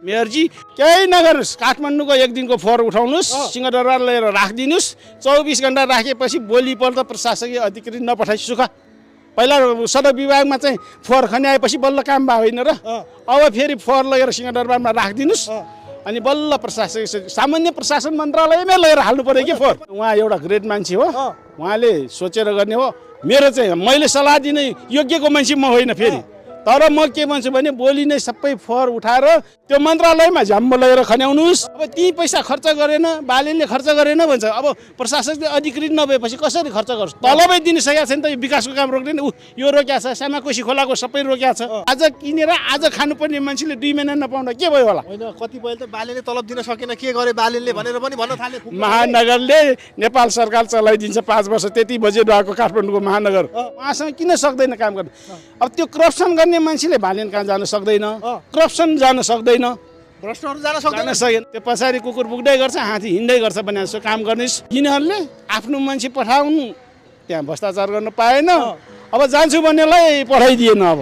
मेयरजी केही नगर्नुहोस्, काठमाडौँको एक दिनको फोहोर उठाउनुहोस्, सिंहदरबार लिएर राखिदिनुहोस्, 24 घण्टा राखेपछि भोलिपल्ट प्रशासकीय अधिकृत नपठाइ सुख। पहिला सडक विभागमा चाहिँ फोहोर खन्याएपछि बल्ल काम भयो होइन र, अब फेरि फोहोर लगेर सिंहदरबारमा राखिदिनुहोस् अनि बल्ल प्रशासकीय सामान्य प्रशासन मन्त्रालयमै लगेर हाल्नु पर्यो कि फोहोर। उहाँ एउटा ग्रेट मान्छे हो, उहाँले सोचेर गर्ने हो। मेरो चाहिँ मैले सल्लाह दिने योग्यको मान्छे म होइन फेरि, तर म के भन्छु भने भोलि नै सबै फोहोर उठाएर त्यो मन्त्रालयमा झ्याम्म लगेर खन्याउनुहोस्। अब ती पैसा खर्च गरेन, बालेनले खर्च गरेन भन्छ, अब प्रशासकीय अधिकृत नभएपछि कसरी खर्च गर्छ? तलबै दिनिसकेको छ नि त, यो विकासको काम रोक्दैन, यो रोक्या छ, सामाकोशी खोलाको सबै रोक्या छ। आज किनेर आज खानुपर्ने मान्छेले 2 महिना नपाउँदा के भयो होला? होइन, कतिपय त बालेनले तलब दिन सकेन, के गरे बालेनले भनेर पनि भन्न थाले। महानगरले नेपाल सरकार चलाइदिन्छ 5 वर्ष, त्यति बजेट भएको काठमाडौँको महानगर, उहाँसँग किन सक्दैन काम गर्न? अब त्यो करप्सन गर्ने मान्छेले बालेन कहाँ जान सक्दैन, करप्सन जान सक्दैन, भ्रष्टहरू जान सक्दैन। त्यो पछाडि कुकुर बुक्दै गर्छ, हात्ती हिँड्दै गर्छ भने जस्तो काम गर्नेस्। यिनीहरूले आफ्नो मान्छे पठाउनु, त्यहाँ भ्रष्टाचार गर्न पाएन, अब जान्छु भन्नेलाई पठाइदिएन। अब